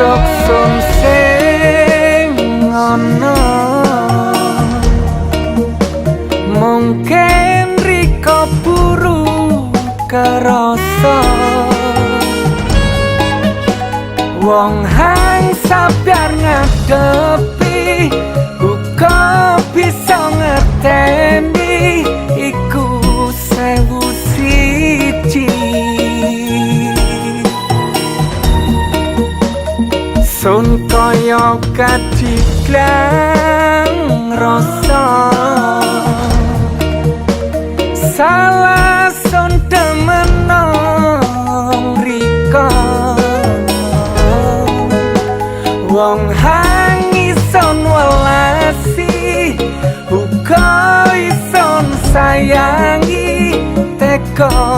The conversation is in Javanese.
Termasuk sun sing ana. Mungkin riko buru kerasa. Wong hang sabar ngadepi uga bisa ngerteni iku 1001. Sun kaya kadiklang rasa salah sun demenong rika. Wong hang ison welasi uga ison sayangi teko.